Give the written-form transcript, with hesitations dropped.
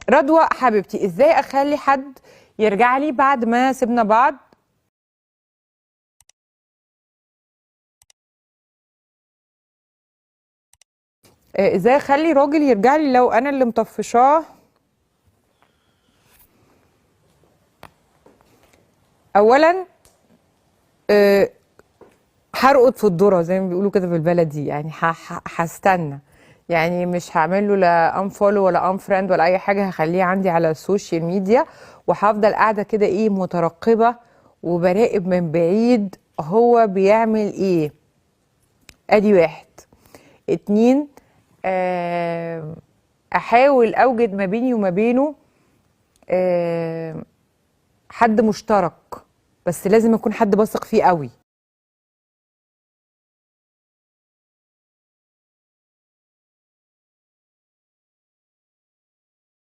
رضوى حبيبتي، ازاي اخلي حد يرجع لي بعد ما سيبنا بعض؟ ازاي اخلي راجل يرجع لي لو انا اللي مطفشاه؟ اولا آه، هرقد في الذرة زي ما بيقولوا كده بالبلدي، يعني هستنى، يعني مش هعمل له لا unfollow ولا unfriend ولا اي حاجه، هخليه عندي على ال social media وهفضل قاعدة كده ايه مترقبه وبراقب من بعيد هو بيعمل ايه. ادي واحد. اتنين، احاول اوجد ما بيني وما بينه حد مشترك، بس لازم يكون حد بثق فيه قوي.